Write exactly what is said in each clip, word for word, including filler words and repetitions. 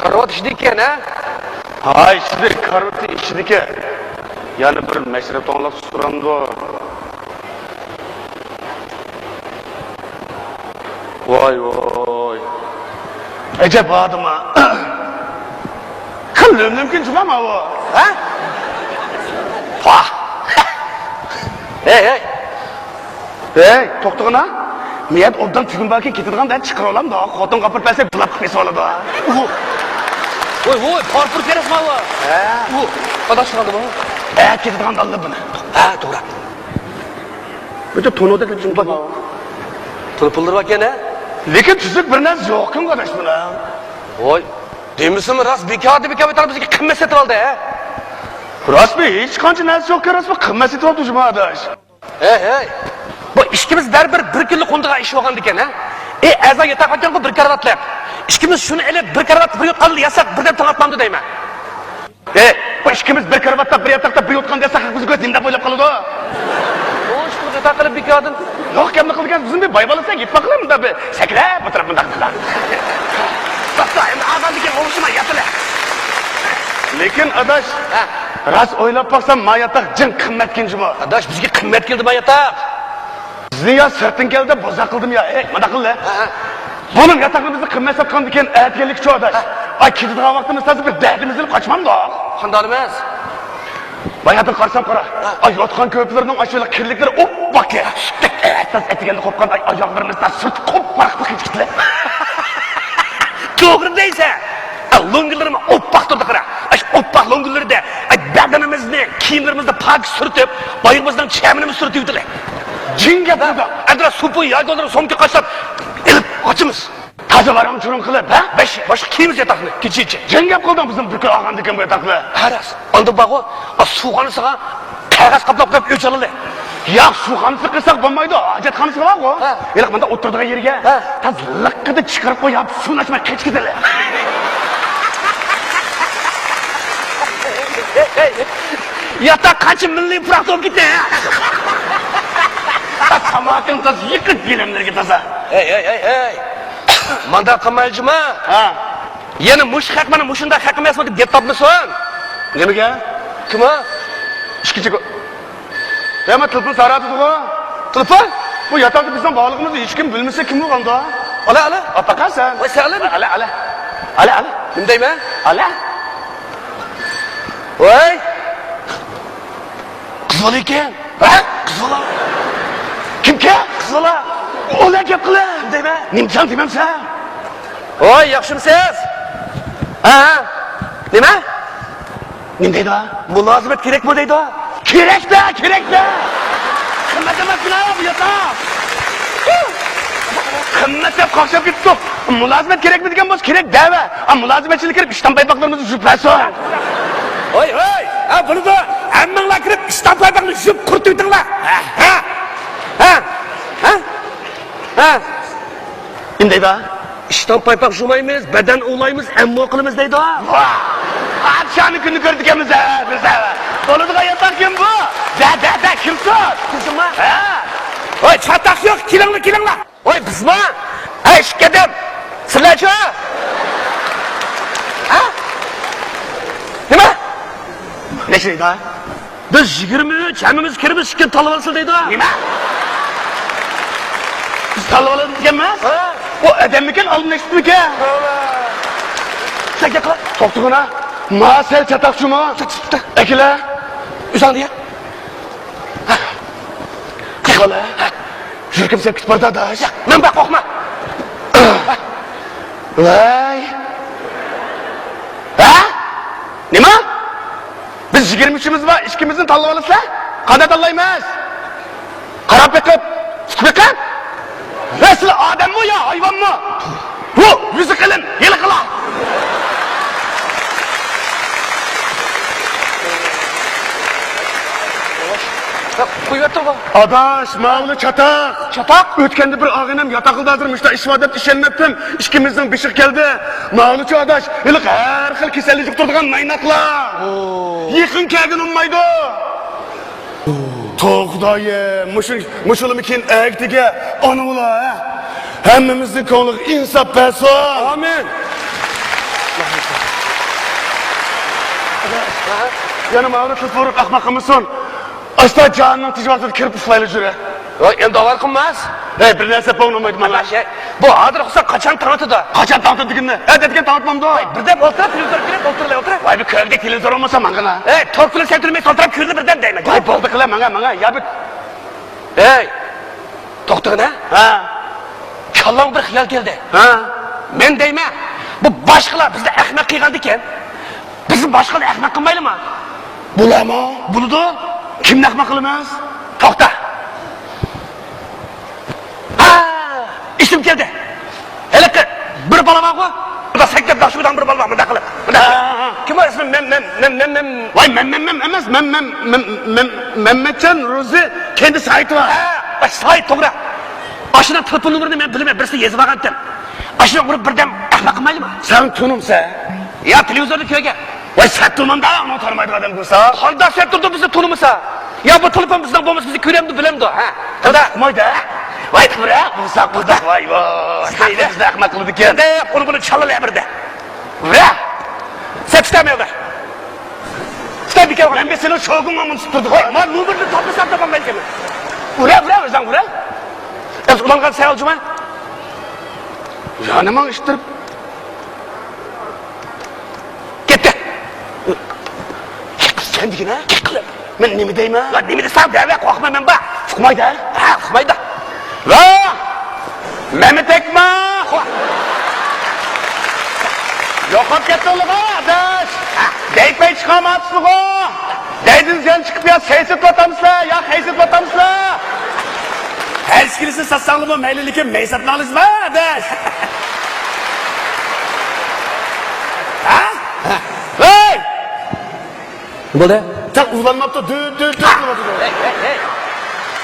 كارىۋات ئىچىدىكەن ھە؟ ھاي، ئىچىدە، كارىۋىتى ئىچىدىكەن. يەنە بىر مەشرەپ توڭلاپ سۇرامدۇ؟ ۋاي ۋاي. ئەجەب ئادىما. خېلى لۆم-لۆمكىن جۇما ماۋۇ. ھە؟ پاھ. ھەي ھەي. ھەي، توختىغىنا. مىيەت ئوبدان تۈگۈن باركەن كېتىدىغان دە چىقىرىۋالامدۇ؟ خوتۇنغا ئاپىرىپ بەرسەك بۇلاپ قىلىپ بېسىۋالىدۇ. ۋوي ۋوي، پارپۇر كېرەك ماۋۇ. ھە. ئۇ، ئاداش قالدىمۇ؟ ھە، كېتىدىغان داللا بۇنى. ھە، توغرا. بىر تونۇدەك جىمپا. تېلېفونلىرى باركەن ھە؟ لېكىن تۈزۈك بىر نەرسە يوقكەن ئاداش بۇنىڭ. ۋوي، دېمىسىمۇ راست بىكاردىن بىكار بىر بىزگە قىممەت سېتىۋالدى ھە؟ راستمۇ؟ ھېچقانچە نەرسە يوقكەن راستمۇ قىممەت سېتىۋاپتۇ جۇما ئاداش. ھەي ھەي. بۇ ئىككىمىز بەرىبىر بىر كۈنلۈك قوندىغان ئىش بولغاندىكەن ھە؟ ئى ئەزا ياتاق ئىكەنغۇ بىر كارىۋاتلىق. ئىككىمىز شۇنى ئېلىپ بىر كارىۋاتتا بىر يوتقاندا ياتساق بىردەم تاڭ ئاتمامدۇ دەيمەن. ئى، بۇ ئىككىمىز بىر كارىۋاتتا بىر ياتاقتا بىر يوتقاندا ياتساق خەقمىز كۆز نېمە دەپ ئويلاپ قالىدۇ؟ ئۇ ئىشقىلىپ ياتاق قىلىپ بىكاردىن. يوق گەپنى قىلىدىكەن بىزنى بىر باي بالىسى گېپى قىلىمدا بىر سەكرەپ ئولتۇرۇپ مۇنداق قىلار. توختا، ئەمدى ئاغاندىكىن ئوڭشىماي ياتىلە. لېكىن ئاداش، ھە. راست ئويلاپ باقسام ما ياتاق جىڭ قىممەتكىن جۇمۇ. ئاداش، بىزگە قىممەت كەلدى ما ياتاق. بىزنى يا سىرتتىن كەلدى بوزاق قىلدىمۇ يا؟ ئەي، مۇنداق قىلدى. ھە، ھە. بۇنىڭ ياتاقنى بىزنى قىممەت ساتقاندىكىن ئەتىگەنلىكى چۇ ئاداش. ھە. ئاي كېتىدىغان ۋاقتىمىز تازا بىر دەردىمىزنى ئېلىپ قاچمامدۇق؟ قانداق ئەمەس؟ باياتىن قارىسام قارا. ھە. ئاي يوتقان كۆپلىرىنىڭ ئاشۇ كىرلىكلىرى ئوپپاق. ئەتىگەندە قوپقان ئاي ئاياغلىرىمىزدا سۈت قوپ ۋاراق بولۇپ كېتىپتىلە. توغرا دەيسەن. ئا، لوڭگىلىرىمۇ ئوپپاق تۇردى قارا. ئاشۇ ئوپپاق لوڭگىلىرىدە ئاي بەدىنىمىزنى، كىيىملىرىمىزنى پاك سۈرتۈپ، بايىقىمىزنىڭ چەمىنىمۇ سۈرتۈۋېتىلە. جىڭ گەپ بۇدا. ئەمدى سوپۇن ياكى ئۇلار سومكا قاچىلاپ ئېلىپ قاچىمىز. تازا ۋاراڭ-چۇرۇڭ قىلىپ، ھە؟ بەش، باشقا كىيىمىز ياتاقنى، كېچىچە. جىڭ گەپ قىلدىڭ، بىزنىڭ بىر كۈن ئالغاندىكىن بۇ ياتاقنى. ھە، راست. ئاندىن بارغۇ، ئا، سۇخانىسىغا قەغەز قاپلاپ قويۇپ ئۆچ ئالىلى. ياق، سۇخانىسىغا قىلساق بولمايدۇ، ھاجەتخانىسى بارغۇ. ھە. ھېلىقى مۇنداق ئولتۇرىدىغان يېرىگە. ھە. تاز لىققىدە چىقىرىپ قويۇپ، سۇنى ئاچماي قېچىپ كېتىلى. ياتاق قانچە مىللىي پۇراق توپ كېتە. تاماكىنى تاز يېقىپ، گىلەملەرگە تازا. ھەي، ھەي، ھەي، ھەي. مانداق قىلماي جۇما. ھە. يەنە مۇشۇ خەق مانا مۇشۇنداق خەق ئەمەسمۇ دەپ گەپ تاپمىسۇن. نېمىگە؟ كىم ئۇ؟ ئىككىنچى كو-، يا، مانا تېلېفون سارايدىغۇ. تېلېفون؟ بۇ ياتاقتا بىزنىڭ بارلىقىمىزنى ھېچكىم بىلمىسە كىم بولغاندا؟ ئالا، ئالا. ئاپاقا سەن. ۋاي، سەن ئالا. ئالا، ئالا. ئالا، ئالا. نېمە دەيمەن؟ ئالا. ۋاي. قىز بالا ئىكەن. ھە؟ قىز بالا. كىمكەن؟ قىز بالا. ئۇلار گەپ قىلە. نېمە دەيمەن؟ نېمىسەن دېمەمسەن؟ ۋاي، ياخشىمسىز؟ ھە، ھە. نېمە؟ نېمە دەيدۇ؟ مۇلازىمەت كېرەكمۇ دەيدۇ؟ كېرەك-دە، كېرەك-دە. قىممەت ئەمەسكىنا بۇ ياتاق. قىممەت دەپ قاقشاپ كېتىپتۇ. مۇلازىمەت كېرەكمۇ دېگەن بولسا كېرەك دەۋە. ئا، مۇلازىمەتچىلەر كىرىپ ئىشتان پايپاقلىرىمىزنى يۇيۇپ بەرسۇن. ھوي، ھوي، ھە، بولىدۇ. ھەممىڭلار كىرىپ ئىشتان پايپاقنى يۇيۇپ قۇرۇتۇۋېتىڭلار. ھە، ھە، ھە، ھە، ھە. نېمە دەيدۇ؟ ئىشتان پايپاق يۇمايمىز، بەدەن ئۇۋىلايمىز، ئەممۇ قىلىمىز دەيدۇ. ۋاھ! پادىشاھنىڭ كۈنىنى كۆرىدىكەنمىز ھە، بىز ھە. بولىدىغان ياتاق كىم بۇ؟ دە، دە، دە، كىمسىز؟ بىزمۇ؟ ھە. ۋاي، چاتاق يوق، كېلىڭلار، كېلىڭلار. ۋاي، بىزمۇ؟ ھە، ئىشىك قەدەم. سىلەرچۇ؟ ھە؟ نېمە؟ نەچچە دەيدۇ؟ بىز يىگىرمە ئۈچ، ھەممىمىز كىرىمىز، ئىككىنى تاللىۋالسىلا دەيدۇ. نېمە؟ بىز تاللىۋالىدىكەنمىز؟ ھە. ئۇ ئادەممىكەن، ئالمىنىشتىمىكەن؟ سەن گەپ قىل. توختىغىنا. ما سەل چاتاقچۇمۇ؟ ئەكىلە. ئۆزۈڭ دېگەن. قىلغىلى. يۈرىكىم سەل كۈتۈپ باردا، ئاداش. ياق، مەن بار، قورقما. ۋاي. ھە؟ نېمە؟ بىز يىگىرمە ئۈچىمىز بار، ئىككىمىزنى تاللاۋالىسىلەر. قانداق تاللايمىز؟ قاراپ بېقىپ، تۇتۇپ بېقىپ. ۋە سىلەر ئادەممۇ يا ھايۋانمۇ؟ ۋۇ، يۈزى قېلىن، ھېلىقىلار. قويۇۋەتتىڭغۇ. ئاداش، ماۋۇلار چاتاق. چاتاق؟ ئۆتكەندە بىر ئاغىنەم ياتاقلىدا ھازىر مۇشۇنداق ئىش بار دەپ ئىشەنمەپتىم. ئىككىمىزنىڭ بېشىغا كەلدى. ماۋۇلارچۇ ئاداش، ھېلىقى ھەر خىل كېسەلنى يۇقتۇرىدىغان مايناقلار. يېقىن كەلگىلى ئۇنىمايدۇ. توغدايى، مۇشۇ، مۇشۇلىمىكىن ئەگتىگە ئانىۋۇلا، ھە؟ ھەممىمىزنىڭ كۆڭلىگە ئىنساپ بەرسۇن. ئامىن. يەنە ماۋۇنى تۇتۇپ ئۇرۇپ ئەخمەق قىلمىسۇن. ئاستا جاننىڭ تىنچ ۋاقتىدا كىرىپ ئۇخلايلى جۈرە. ۋاي، ئەمدى ئاۋارە قىلماس. ھەي، بىر نەرسە ئوڭلىمايدۇ ماڭا. ئاداش، ھەي، بۇ ھازىر ئۇخلىسا قاچان تاڭ ئاتىدۇ؟ قاچان تاڭ ئاتىدىغىنىنى. ھە، دەيدىكەن تاڭ ئاتمامدۇ؟ ۋاي، بىردەم ئولتۇرۇپ تېلېۋىزور كۆرۈپ ئولتۇرۇۋال، ئولتۇر. ۋاي، بۇ كۆرگۈدەك تېلېۋىزور بولمىسا ماڭغىنا. ھەي، توك بىلەن سەن تۈرمەي سالتىراپ كۆرۈنە بىردەم دەيمەن. ۋاي، بولدى قىلە ماڭا، ماڭا. يا بىر ھەي، توختىغىنە. ھە. كاللامغا بىر خىيال كەلدى. ھە. مەن دەيمەن، بۇ باشقىلار بىزنى ئەخمەق قىلغاندىكىن، بىزمۇ باشقىلارنى ئەخمەق قىلمايلىمۇ؟ بولامۇ؟ بولىدۇ. كىمنى ئەخمەق قىلىمىز؟ توختا. ھا، ئېسىمگە كەلدى. ھېلىقى بىر بالا بارغۇ، مۇنداق سەكرەپ ناخشا ئۇرىدىغان بىر بالا بار، مۇنداق قىلىپ. مۇنداق. ھا، ھا، ھا. كىم ئۇ ئىسمى؟ مەم-، مەم-، مەم-، مەم-، مەم-، مەم-، مەم-، مەم-، مەم-، مەم-، مەممەتجان روزى كەينىدە سايىتى بار. ھە، ۋاي سايىت، توغرا. ئاشۇنىڭ تېلېفون نومۇرىنى مەن بىلىمەن، بىرسىگە يېزىۋالغانتىم. ئاشۇنى ئۇرۇپ بىردەم ئەخمەق قىلمايلىما؟ سەن تونۇمسەن؟ يا، تېلېۋىزوردا كۆرگەن. ۋاي، سەت تۇرمامدا ئۇنىڭ تونۇمايدىغان ئادەم بولسا. قانداق سەت تۇردى بىزنى تونۇمىسا؟ يا، بۇ تېلېفون بىزنىڭ بولمىسا بىزنى كۆرەمدۇ، بىلەمدۇ، ھە؟ قانداق؟ ئۇقمايدۇ، ھە؟ ۋاي، تۇرە، بۇرساق، بۇرساق، ۋاي، ۋاي. دەيدۇ. بىزنى ئەخمەق قىلىدىكەن. دەپ، ئۇنى بۇنى چاللا بىردە. ۋە! سەت تۇتامەن. تۇتاي بىكار. مەن بىر سېنىڭ شوگۇڭ ئامۇن تۇتتۇردۇق. ۋاي، ما نومۇرنى تاپمىسام تاپالمايدىكەنمەن. ئۇرە، ئۇرە، ئۆزۈڭ ئۇرە. ئەمسە ئۇلانغان سەن ئالجىما. يانىماڭ ئىشتىرىپ. كەتتى. سەن دېگىنە؟ مەن نېمە دەيمەن؟ ۋە نېمە دېسەڭ دەۋە، قورقما مەن بار. ئۇقمايدۇ. ھە، ئۇقمايدۇ. ۋە مەمەت ئەكمە. يوقاپ كەتتىڭلىغۇ ئاداش. دەيپەي چىقارماپسىزغۇ. دەيدىن زىيان چىقىپ يا سەيسىتىۋاتامسىلەر يا خەيسىتىۋاتامسىلەر؟ ھەرىسى كېلىسە ساتساڭلىمۇ مەيلى، لېكىن مەي ساتماڭلىزما ئاداش؟ ھە؟ ھەي! نېمە بولدى؟ تاق ئۇۋۇلانماپتۇ، دۈت، دۈت، دۈت قىلىۋاتىدۇ. ھەي، ھەي، ھەي!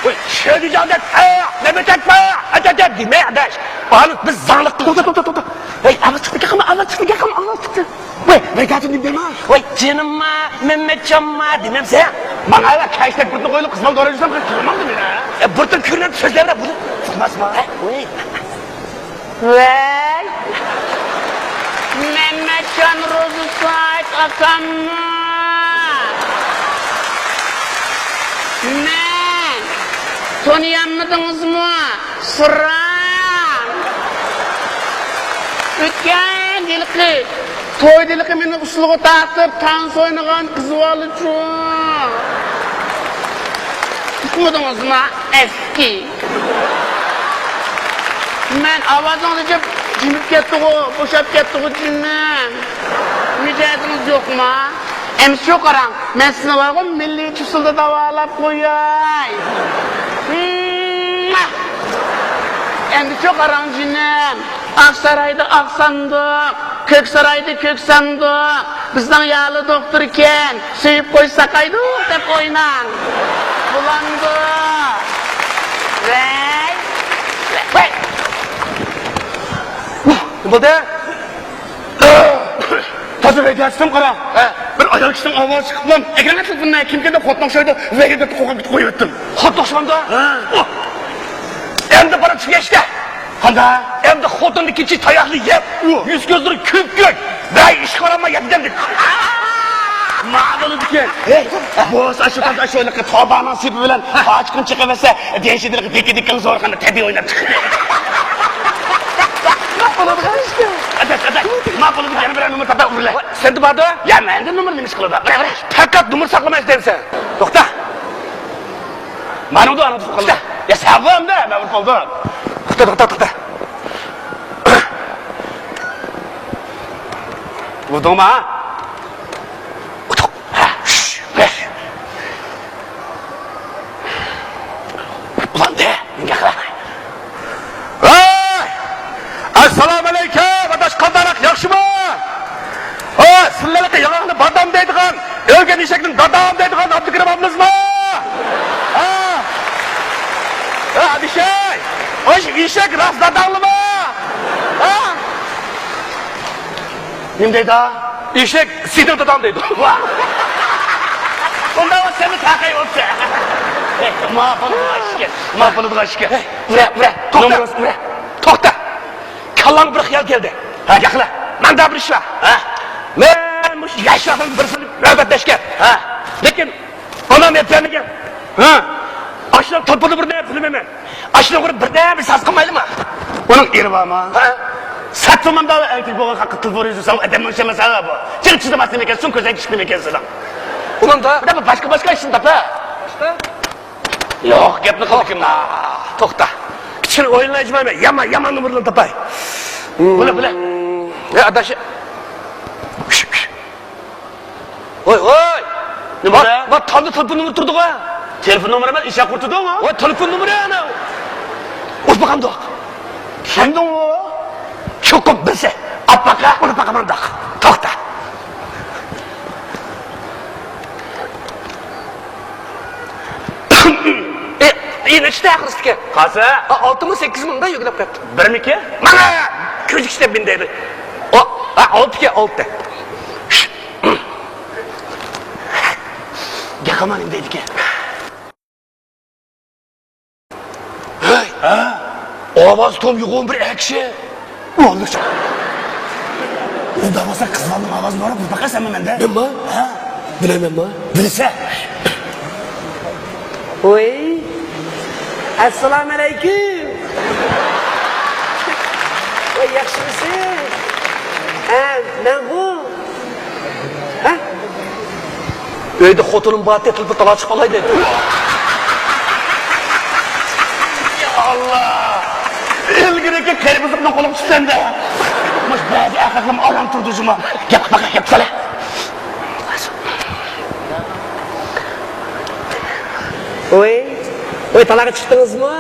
ۋاي، شۆدىجاندەك، ھە، نېمە تەك بار؟ ئەتەتە دېمە ئاداش. ئانا بىز زاڭلىق قىلىپ. توختا، توختا، توختا. ھەي، ئاۋاز چىقتىكەن، ئاۋاز چىقتىكەن، ئاۋاز چىقتى. ۋاي، ۋاي، گاچىم دېمە. ۋاي، جېنىمما، مەممەتجانما دېمەمسەن؟ ماڭا ھەي، كەشتەك بۇرتنى قويۇپ، قىزمال دورا يۈرسەم، قىز كىرمەمدۇ مېنى؟ ئە، بۇرتۇڭ كۆرۈنەمدۇ، سۆزلەۋەر، بۇرۇن. چىقماسما؟ ھە، ۋاي. ۋەي! مەمەتجان روزى سايىت ئاكاممۇ؟ مەن! تونۇيالمىدىڭىزمۇ؟ سىرا! ئۆتكەن ھېلىقى تويدا ھېلىقى مېنى ئۇسسۇلغا تارتىپ تانسا ئوينىغان قىز بالىچۇ؟ ئۇقمىدىڭىزما؟ ئەسكى! مەن ئاۋازىڭىزنى ئېچىپ، جىمىپ كەتتىغۇ، بوشاپ كەتتىغۇ جېنىم. مىجەزىڭىز يوقما؟ ئەمىسە شۇ قاراڭ، مەن سىزنى بارغۇ مىللىي ئۇسسۇلدا داۋالاپ قوياي. ئەمدى شۇ قاراڭ جېنىم، ئاق سارايدا ئاق ساندۇق، كۆك سارايدا كۆك ساندۇق. بىزنىڭ يالى دوختۇركەن، سۆيۈپ قويسا ساقايدۇ دەپ ئويناڭ. بولامدۇ؟ ۋەي! ۋەي! نېمە بولدى؟ تازا ۋەيدەسىدىم قارا. ھە. بىر ئايال كىشىنىڭ ئاۋازى چىقىپلا، ئەكرەم تېلېفوننى كىمكىن دەپ خوتۇنغا ئوخشايدۇ، ۋەي دەپ قويۇپ قويۇۋەتتىم. خوتۇن ئوخشىمامدۇ؟ ھە. ئۇھ. ئەمدى بارا چۈشكەچتە. قاندا؟ ئەمدى خوتۇننى كېچە تاياقنى يەپ، ئۇھ، يۈز كۆزلىرى كۆپكۆك. ۋەي، ئىشقا بارالماي ياتىدىم دېدى. ما بولىدىكەن. ھەي، بولسا شۇ تازا شۇ ھېلىقى توبانىڭ سېپى بىلەن قاچقىن چىقىۋەرسە، دېيىشىدىلىقى دېكە-دېكىڭ زورخانىدا تەبىئىي ئويناپ چىقىدۇ. ما بولىدىكەن. ئاداش، ئاداش، ما بولىدىكەن. يەنە بىرەر نومۇر تاپاي ئۇرلە. سەندە باردۇ؟ يا، مەندە نومۇر نېمە ئىش قىلىدۇ؟ بىرەر، بىرەر. پەقەت نومۇر ساقلىماي ئىزدەيمسەن. توختا. مانا بۇ ئانا توختاڭ. يا سەن بۇ ئەمدى مەن بولدۇم. توختا، توختا، توختا. ئۇردۇڭما؟ ئۇتۇق. ھە، شش، بەش. ئۇلان دە، مېنى قارا. ھەي! ئەسسالامۇئەلەيكۇم، ئاداش قانداق، ياخشىمۇ؟ ھە، سىلەرلىكى ياڭاقنى بادام دەيدىغان، ئۆلگەن ئېشەكنى دادام دەيدىغان ئابدۇكېرىم ئابلىزمۇ؟ ھە؟ ھە، ئابىشەي! ئاشۇ ئېشەك راست داداڭلىمۇ؟ ھە؟ نېمە دەيدۇ؟ ئېشەك سېنىڭ داداڭ دەيدۇ. ۋاھ! ئۇنداق بولسا سەنمۇ تاقاي بوپسەن. ما بولىدىغان ئىشكەن. ما بولىدىغان ئىشكەن. ئۇرە، ئۇرە. توختا. نومۇر ئۇرە. توختا. ئاللامغا بىر خىيال كەلدى. ھە، ياقلا. مەندە بىر ئىش بار. ھە. مەن مۇشۇ ياشلاردىن بىرسىنى نۆۋەتلەشكەن. ھە. لېكىن ئانام ئەپ بەرمىگەن. ھە. ئاشۇنىڭ تېلېفون نومۇرىنى بىلمەيمەن. ئاشۇنىڭغا بىر دەم ساز قىلمايلىما؟ ئۇنىڭ ئېرى بارمۇ؟ ھە. سەتتىمەمدا ئەركەك بولغان ھەققى تېلېفون يۈزى ساڭا ئادەمنىڭ ئىشى ئەمەس ھە بۇ. چىرىپ چىدىماس نېمىكەن، سۇڭ كۆزەك چىقتىمىكەن سېنىڭ. ئۇنىڭدا بىر باشقا، باشقا ئىشنى تاپا. باشقا؟ ياق، گەپنى قىلدىكىن. توختا. توختا. كىچىككىنە ئويۇنلار ئىجمايمەن. يامان، يامان نومۇرلارنى تاپاي. بىلە، بىلە. يا، ئاداش. ۋوي، ۋوي. نېمە؟ ما، ما، تامدا تېلېفون نومۇرى تۇرىدىغۇ. تېلېفون نومۇرى ئەمەس، ئېشەك قۇرتىدىغۇ. ۋوي، تېلېفون نومۇرى ئەنە. ئۇرۇپ باقامدۇق. كىمدىن ئۇ؟ چوقۇم بىلسە. ئاپپاقا، ئۇرۇپ باقاماندۇق. توختا. ئى، ئى، نەچچە ئاخىرسىدىكى؟ قالسا؟ ئا، ئالتە مىڭ، سەككىز مىڭدا يۈكلەپ قويۇپتۇ. بىرمىكى؟ مانا! كۆزۈك ئىشلەپ مېنى دەيدۇ. ئا، ئا، ئالتىكى، ئالتە. گەپ قىلما نېمە دەيدىكەن. ھەي! ھە؟ ئاۋازى توم يوغان بىر ئەر كىشى. ئۇنداق بولسا قىز بالىنىڭ ئاۋازىنى ئورۇپ بىر باقايسەنمۇ مەندە؟ مەنمۇ؟ ھە؟ بىلەمەنمۇ؟ بىلسە. ۋوي. ئەسسالامۇ ئەلەيكۇم. ۋوي، ياخشىمۇسىز؟ ھە، مەن بۇ. ھە؟ ئۆيدە خوتۇنۇم بار، تېتىلىپ تالاچىق بولاي دەيدۇ. يا ئاللا! ئىلگىرىكى قېرى بۇزۇقنىڭ قولىغا چۈشسەمدە. مۇشۇ بەزى ئەخلەقلىرىم ئاران تۇرىدۇ جۇما. گەپ قىلماققا گەپ قىلە. ۋوي، ۋوي، تالاغا چىقتىڭىزمۇ؟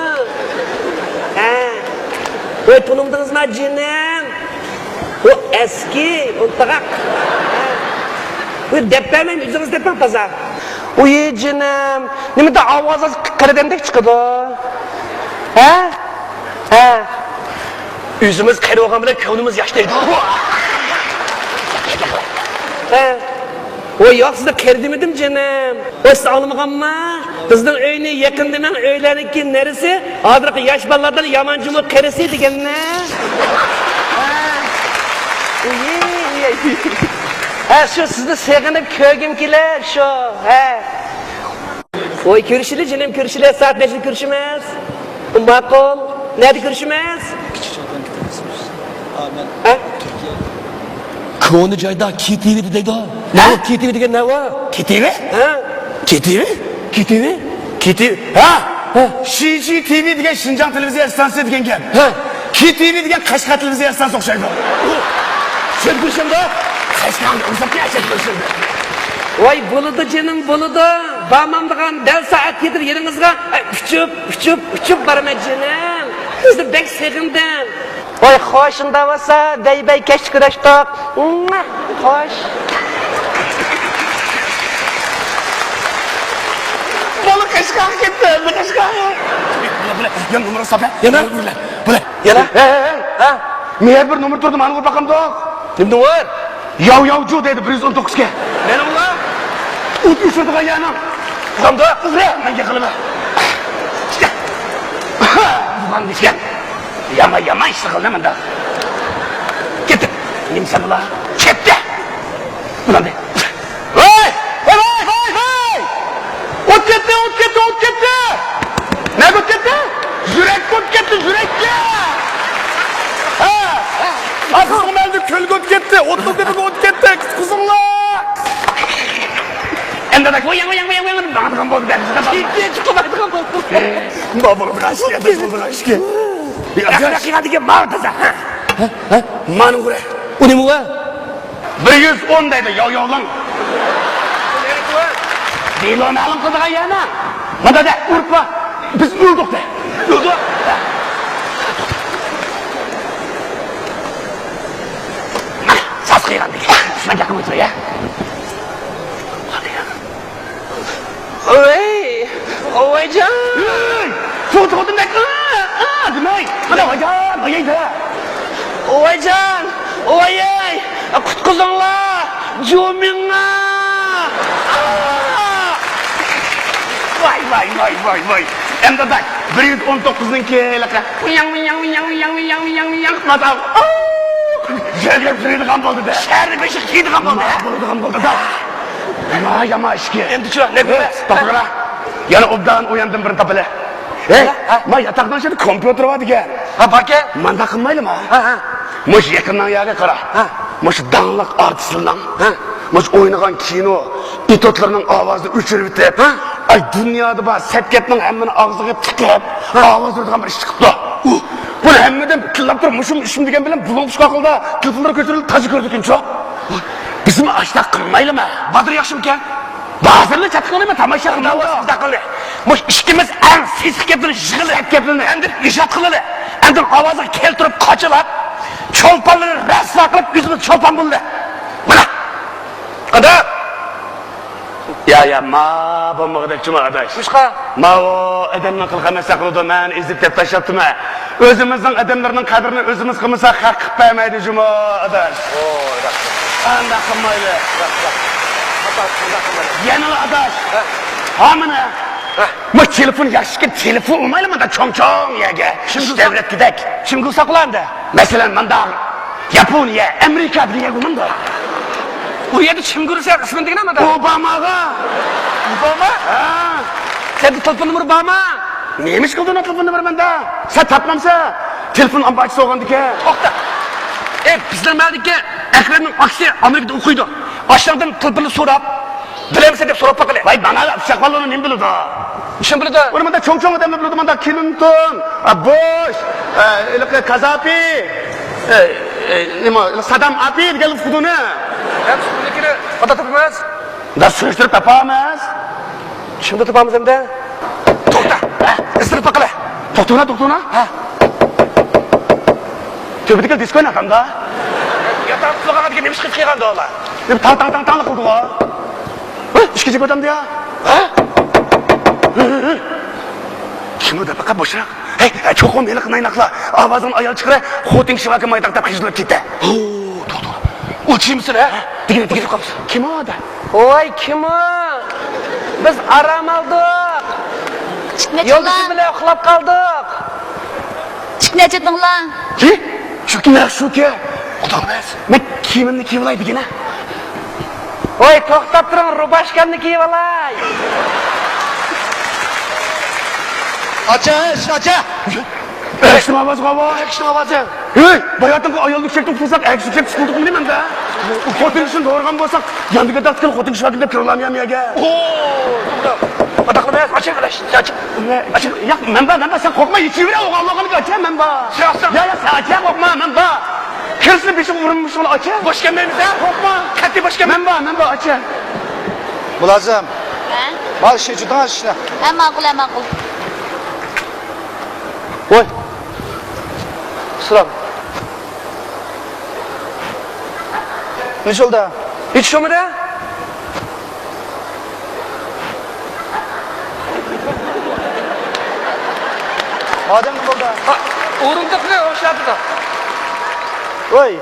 ھە. ۋوي، تونۇمدىڭىزما جېنىم؟ ئۇ ئەسكى ئولتۇراق. ھە. ۋوي، دەپ بەرمەيمەن، ئۆزىڭىز دەپمەڭ تازا. ۋوي جېنىم، نېمىدە ئاۋازىڭىز قېرى ئادەمدەك چىقىدۇ. ھە؟ ھە. ئۆزىمىز قېرى بولغان بىلەن كۆڭلىمىز ياش دەيدۇ. ھە. ۋوي ياق، سىزنى قېرى دېمىدىم جېنىم. ۋوي سىز ئاڭلىمىغانما؟ بىزنىڭ ئۆينى يېقىندىمەن، ئۆيلەرنىڭكى نېرىسى، ھازىرقى ياش بالىلاردىن يامان جۇمۇ قېرىسى دېگەننى. ھە. ھە، شۇ سىزنى سېغىنىپ كۆرگۈم كېلە، شۇ. ھە. ۋوي كۆرۈشىلى جېنىم، كۆرۈشىلى. سائەت نەچچىدە كۆرۈشىمىز؟ ماقۇل. نەدە كۆرۈشىمىز؟ ھە؟ كونا جايدا كى تى ۋى دەيدۇ. نەۋۇ كى تى ۋى دېگەن نەۋۇ؟ كى تى ۋى؟ ھە؟ كى تى ۋى؟ كى تى ۋى؟ كى تى ۋى؟ ھە؟ ھە. شى شى تى ۋى دېگەن شىنجاڭ تېلېۋىزىيە ئىستانسىسى دېگەن گەپ. ھە. كى تى ۋى دېگەن قەشقەر تېلېۋىزىيە ئىستانسىسىغا ئوخشايدۇ. چۈشەنمىدىڭ؟ قەشقەرنى ئۇزاپ ياشاپ تۇرسۇن. ۋاي بولىدۇ جېنىم، بولىدۇ. بارمامدىغان دەل سائەت يېتىدە يېنىڭىزغا، ئاي، ئۇچۇپ، ئۇچۇپ، ئۇچۇپ بارىمەن جېنىم. سىزنى بەك سېغىندىم. ۋاي خوش، شۇنداق بولسا، بەي بەي كەچتە كۆرۈشتۇق. خوش. بالا قەشقەرگە كەتتى، ئەمدى قەشقەرگە. بۇلار، بۇلار، يەنە نومۇر ساپە. يەنە؟ بۇلار، بۇلار. يەنە؟ ھەي، ھەي، ھەي. ھە؟ مېنىڭ بىر نومۇر تۇردى، مانا ئۇرۇپ باقامدۇق. نېمە نومۇر؟ ياۋ ياۋ جو دەيدۇ، بىر يۈز ئون توققۇز كە. مېنىڭلا؟ ئوت ئۆچۈرىدىغان يەرنىڭ. قانداق؟ قىزلار، مەن گەپ قىلىمەن. ئىشتە. بۇغان دېگەن. يامان، يامان ئىشنى قىلدى مۇنداق. كەتتى. نېمە سەن بۇلار؟ كەتتى. بۇلار دە. ۋاي! ۋاي، ۋاي، ۋاي، ۋاي! ئوت كەتتى، ئوت كەتتى، ئوت كەتتى! نەگە ئوت كەتتى؟ يۈرەككە ئوت كەتتى، يۈرەككە! ھە! ئاتىسىنىڭ مەلدە كۆلگە ئوت كەتتى، ئوتنىڭ تېپىگە ئوت كەتتى، قۇتقۇزۇڭلار! ئەمدى ئاداش، ۋاي، ۋاي، ۋاي، ۋاي، ماڭىدىغان بولدى، بەرمىسىدە. كېيىن چىقىدىغان بولدى. ما بولىدىغان ئىشكەن، بولىدىغان ئىشكەن. ياخشى قىلغان دېگەن ماڭا تازا. ھە؟ ھە؟ مانا قارا. ئۇ نېمە ئۇ؟ بىر يۈز ئون دەيدۇ، ياۋ ياۋلاڭ. دېلو مەلۇم قىلىدىغان يەرنى. مانا دە، ئۇرۇپ بار. بىز ئۆلدۇق دە. ئۆلدۇق. ساز قىلغان دېگەن. شۇنداق گەپ قىلمايسىلەر يا. ۋاي، ۋايجان! ھەي! توختىمەك! ئا، ئا، دېمەي! مانا ۋايجان، ۋايجان! ۋايجان! ۋايەي! قۇتقۇزۇڭلار! جۇمىڭا! ئا! ۋاي، ۋاي، ۋاي، ۋاي، ۋاي! ئەمدى داي، بىر يۈز ئون توققۇزنىڭكى ھېلىقى. ياڭ، ياڭ، ياڭ. ماتا. يەرگە تۈرىدىغان بولدى دە. شەھەرنى بېشىغا كىيىدىغان بولدى. نېمە بولىدىغان بولدى دا. ياما، ياما ئىشكى. ئەمدىچۇ، نېمە؟ توختىغىنا. يەنە ئوبدان ئۇ ياندىن بىرنى تاپىلى. ھەي، ھە، ھە. ما ياتاقنىڭ ئىچىدە كومپيۇتېر بار دېگەن. ھە، باركەن. مانداق قىلمايلىما؟ ھە، ھە. مۇشۇ يېقىننىڭ يەرگە قارا. ھە. مۇشۇ داڭلىق ئارتىسلارنىڭ، ھە، مۇشۇ ئوينىغان كىنو ئېتوتلىرىنىڭ ئاۋازىنى ئۆچۈرۈۋېتىپ، ھە، ئاي، دۇنيادا بار سەتكەپنىڭ ھەممىنى ئاغزىغا تىقىپ، ھە، ئاۋاز بېرىدىغان بىر ئىش چىقىپتۇ. ئۇ، بۇنى ھەممىدىن تىللاپ تۇرۇپ، مۇشۇ ئىشىم دېگەن بىلەن بۇلۇڭ چۈشكەن ئاقىلدا تېلېفونلار كۆتۈرۈلۈپ تازا كۆرىدىكىنچۇ؟ بىزمۇ ئاشۇنداق قىلمايلىما؟ بازار ياخشىمىكەن؟ بازارنى چاتىقلىما، تاماشا قىلمايلى. مۇشۇ ئىككىمىز ئەڭ سېسىق گەپلىرى يىغىلى. سەت گەپلىرىنى. ئەمدى ئىجاد قىلىلى. ئەمدى ئاۋازىغا كەلتۈرۈپ قاچىلاپ، چولپانلىرى رەسۋا قىلىپ، ئۆزىمىز چولپان بولدى. مانا. قانداق؟ يا، يا، ما بولمىغۇدەكچىما، ئاداش. نېمىشقا؟ ماۋۇ ئادەمنىڭ قىلغان ئەمەس قىلىدۇ، مەن ئېزىپ دەپ تاشلاپتىمەن. ئۆزىمىزنىڭ ئادەملىرىنىڭ قەدرىنى ئۆزىمىز قىلمىساق، خەق قىلىپ بەرمەيدۇ جۇمۇ، ئاداش. ئوي، راست. ئانداق قىلمايلى. راست، راست. ئاداش، ئانداق قىلمايلى. يەنىلا ئاداش. ھە. ھا، مانا. ھە. ما تېلېفون ياخشىكەن، تېلېفون ئۇرمايلى مانا چوڭ-چوڭ يەرگە. شۇنداق. دەۋرەتكۈدەك. شۇنداق ساقلاندى. مەسىلەن، ماندا ياپونىيە، ئامېرىكا دېگەن يەرگە مانا. ئۇ يەردە چىم كۆرسە ئىسمىنى دېگىنە مانا. ئوباماغا. ئوباما؟ ھە. سەندە تېلېفون نومۇرى بارمۇ؟ نېمە ئىش قىلدى ئۇنىڭ تېلېفون نومۇرى مەندە؟ سەن تاپمامسەن؟ تېلېفون ئامبارچىسى بولغاندىكىن. توختا. ئەي، بىزنىڭ مەھەللىدىكى ئەكرەمنىڭ ئاكىسى ئامېرىكىدا ئوقۇيدۇ. ئاشۇنىڭدىن تېلېفوننى سوراپ، بىلەمسەن دەپ سوراپ باقىلى. ۋاي، مانا ئۇششاق بالىنى نېمە بىلىدۇ؟ شۇنى بىلىدۇ. ئۇنى مۇنداق چوڭ-چوڭ ئادەملەر بىلىدۇ، مۇنداق كلىنتون، ئا، بۇش، ئا، ھېلىقى كازاپى، ئە، ئە، نېمە، سادام ئاپى دېگەنلەر ئۇقىدۇ ئۇنى. ھەم سۈپۈرلۈكىنى قانداق تاپىمىز؟ دا سۈرۈشتۈرۈپ تاپامىز. شۇنداق تاپامىز ئەمدى. توختا، ھە، ئىزدىنىپ باقىلى. توختىغىنا، توختىغىنا. ھە. تۆپىدىكى دىسكو ناقامدا. ياتاق تۇغان دېگەن نېمە ئىش قىلىپ قىلغاندا ئۇلار؟ دەپ تاڭ، تاڭ، تاڭ، تاڭلا قىلدىغۇ. ھە، ئىككىنچى كوتامدا يا. ھە؟ كىم ئۇ دەپ باقا بوشراق. ھەي، ھەي، چوقۇم ھېلىقى نايناقلا. ئاۋازىڭنى ئايال چىقىرە، خوتۇن كىشى باركەن مايداق دەپ خىجىللىپ كېتە. ھو، توختا. ئۇ چىمسىن، ھە؟ دېگىنە، دېگىنە. كىم ئۇ دە؟ ۋاي، كىم ئۇ؟ بىز ئارام ئالدۇق. يولدىشىم بىلەن ئۇخلاپ قالدۇق. ئىشىكنى ئېچىڭلار. ھى؟ شۇكى، شۇكى. خۇدا ئەمەس. مەن كىيىمىمنى كىيىۋالاي دېگىنە. ۋاي، توختاپ تۇرۇڭ، روباشكامنى كىيىۋالاي. ئاچا، ئىشىكنى ئاچا. ئەكشىنىڭ ئاۋازى قاۋا. ئەكشىنىڭ ئاۋازى. ھەي، باياتىنقى ئايالنى كۈچەكتىن قۇرساق، ئەكشىنى كۈچەك تۇتۇلدۇقمۇ دېمەندە. خوتۇن كىشىنى دورىغان بولساق، ياندىكى داستىكىنى خوتۇن كىشى ۋاكىل دەپ كىرىلاميام يەرگە. ئوو، توختا. ئاتاقلىمايسىز، ئاچا، ئاچا. ياق، مەن بار، مەن بار، سەن قورقما، يېتىۋېرە، ئوغۇل، ئوغۇل، ئاچا، مەن بار. سەن ئاچساڭ. يا، يا، سەن ئاچا، قورقما، مەن بار. كىرسىنى بېشىغا ئۇرۇن، مۇشۇنى ئاچا. بوش كەلمەيمىز، ھە؟ قورقما. قەتئىي بوش كەلمەيمىز. مەن بار، مەن بار، ئاچا. مۇلازىم. ھە؟ مانا ئىشنى چۈشىنىڭ، ئىشنى. ھە، ماقۇل، ھە، ماقۇل. ۋاي. سالام. نېمە بولدى؟ ھېچ بولمىدى. ئادەم نېمە بولدى؟ ھا، ئورۇندۇقنى ئوخشاتىدۇ. ۋاي.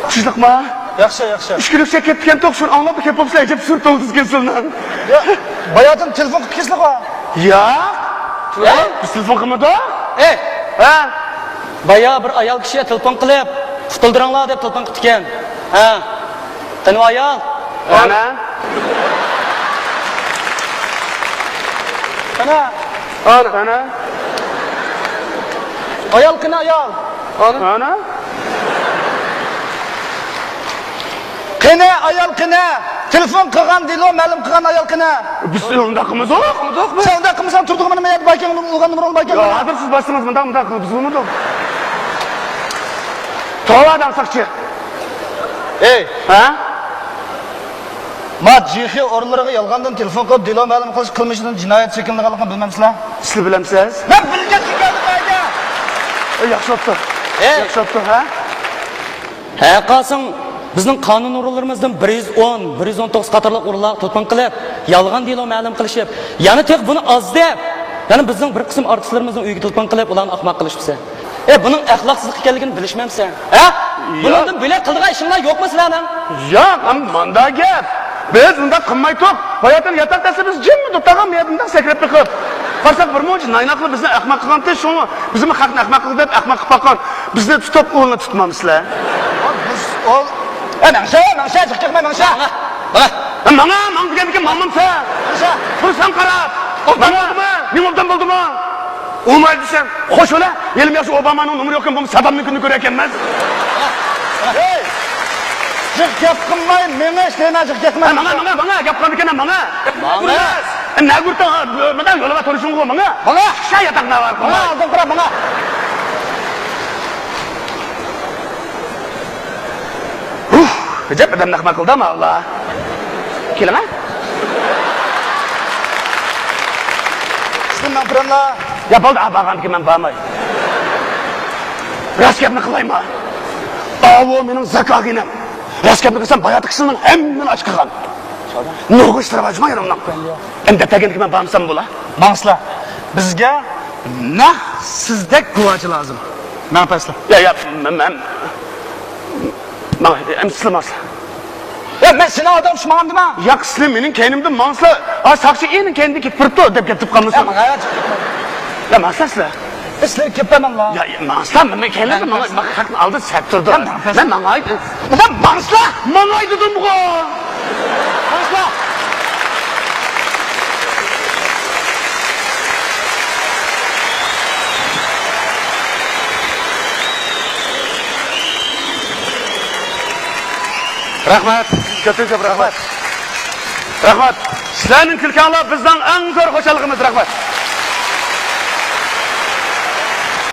تۇشلۇقما؟ ياخشى، ياخشى. ئىككى كۈنلۈكچە كەتكەنتۇق، شۇنى ئاڭلاپ كەپ بوپسىلەر، ئەجەب سۈر تولدىز كەلسىلىنىڭ. يا، باياتىن تېلېفون قىلىپ كەلسىلىغۇ. يا؟ ھە؟ بىز تېلېفون قىلمىدۇق؟ ئەي! ھە؟ بايا بىر ئايال كىشى تېلېفون قىلىپ، قۇتۇلدۇرۇڭلار دەپ تېلېفون قىپتىكەن. ھە. قېنى ئايال؟ ئەنە. قېنى؟ ئەنە. ئەنە. ئايال قېنى ئايال؟ ئەنە. ئەنە. قېنى ئايال قېنى؟ تېلېفون قىلغان دېلو مەلۇم قىلغان ئايال قېنى؟ بىز ئۇنداق قىلمىدۇق. قىلمىدۇقمۇ؟ سەن ئۇنداق قىلمىساڭ تۇردۇقمۇ نېمە يەردە باركەن ئۇنى ئۇرغان نومۇرۇڭ باركەن؟ يا، ھازىر سىز باشلىسىڭىز مۇنداق، مۇنداق قىلىمىز، بىز بولمىدۇق. توۋا دەڭ ساقچى. ئەي. ھە؟ ما جىخې ئورۇنلىرىغا يالغاندىن تېلېفون قىلىپ دېلو مەلۇم قىلىش قىلمىشىدىن جىنايەت چېكىنىدىغانلىقىنى بىلمەمسىلەر؟ سىلەر بىلەمسىز؟ مەن بىلگەن چېكىنىدىغانلىقىنى. ئەي، ياخشى بوپتۇ. ئەي. ياخشى بوپتۇ، ھە؟ ھە قاسىم، بىزنىڭ قانۇن ئورۇنلىرىمىزدىن بىر يۈز ئون، بىر يۈز ئون توققۇز قاتارلىق ئورۇنلارغا تېلېفون قىلىپ، يالغان دېلو مەلۇم قىلىشىپ، يەنە تېخى بۇنى ئاز دەپ، يەنە بىزنىڭ بىر قىسىم ئارتىسلىرىمىزنىڭ ئۆيىگە تېلېفون قىلىپ، ئۇلارنى ئاخماق قىلىشىپسەن. ئەي، بۇنىڭ ئەخلاقسىزلىق ئىكەنلىكىنى بىلىشمەمسەن؟ ھە؟ ياق. بۇنىڭدىن بۆلەك قىلىدىغان ئىشىڭلار يوقمۇ سىلەرنىڭ؟ ياق، ئەم، ماندا گەپ. بىز ئۇنداق قىلمايتتۇق. باياتىن ياتاق دەسسە بىز جىممىدۇق، تاغام يەردە مۇنداق سەكرەپ بېقىپ. قارىساق، بىر مۇنچە نايناقلار بىزنى ئەخمەق قىلغانتى، شۇڭا بىزمۇ خەقنى ئەخمەق قىلدى دەپ ئەخمەق قىلىپ باققان. بىزنى تۇتۇپ، ئۇلنى تۇتمامسىلەر. بىز ئۇل. ئە، ماڭشا، ماڭشا، جىق چەكمە، ماڭشا. ماڭا، ماڭا دېگەندىكىن ماڭمامسەن. ماڭشا. بۇ سەن قاراپ. ئوبدان بولدىمۇ؟ مېڭە ئوبدان بولدىمۇ؟ ئۇماي دېسەم، خوش ئولا، ھېلىمۇ ياخشى ئوبامانىڭ نومۇرى يوقكەن، بولمىسا سادامنىڭكىنى كۆرەركەنمەن. ھەي! جىق گەپ قىلماي، مېڭىش دەيمەن، جىق گەپ قىلماي. ماڭا، ماڭا، ماڭا، گەپ قىلىدىكەن، ماڭا. ماڭا. نەگۇرتاڭ، مەدە يولىغا تونۇشۇڭغۇ، ماڭا. ماڭا. شۇ ياتاق نەۋار، ماڭا، ئالدىن قارا، ماڭا. ھۇھ، ئەجەب ئادەمنى ئەخمەق قىلدى، ماۋۇلار. كېلىڭە. سىزدىن مەن پىرەنلا. يا بولدى، ئا، بارغاندىكىن مەن بارماي. راست گەپنى قىلايما. ئاۋۇ مېنىڭ زاكاگىنىم. راست گەپنى قىلسام، باياتى كىشىنىڭ ھەممىنى ئاچ قىلغان. نۇرغۇن ئىشلار بار جۇما يېنىڭنىڭ. ئەمدى دەپ بەرگەندىكىن مەن بارمىسام بولا. ماڭسىلا. بىزگە نەق سىزدەك گۇۋاچى لازىم. مەن پەسلا. يا، يا، مەن، مەن. ماڭا، ئەمسىلە ماڭسىلا. يا، مەن سېنىڭ ئالدىڭدا ماڭامدىما؟ ياق، سىلە مېنىڭ كەينىمدىن ماڭسىلا، ئا، ساقچى ئېنىڭ كەينىدىن كېتىپ بېرىپتۇ دەپ گەپ قىلىپ قالمىسۇن. يا، ماڭا. يا، ماڭسىلا سىلە. بىز سىلەرگە گەپ بەرمەڭلار. يا، يا، ماڭسىلا، مېنىڭ كەينىمدىن ماڭا، ماڭا خەقنى ئالدى سەت تۇرىدۇ. يا، ماڭسىلا. مەن ماڭاي. ماڭاي دېدىمغۇ. ماڭسىلا. رەھمەت. كۆپتىن كۆپ رەھمەت. رەھمەت. سىلەرنىڭ كۈلكەڭلار بىزنىڭ ئەڭ زور خۇشاللىقىمىز. رەھمەت.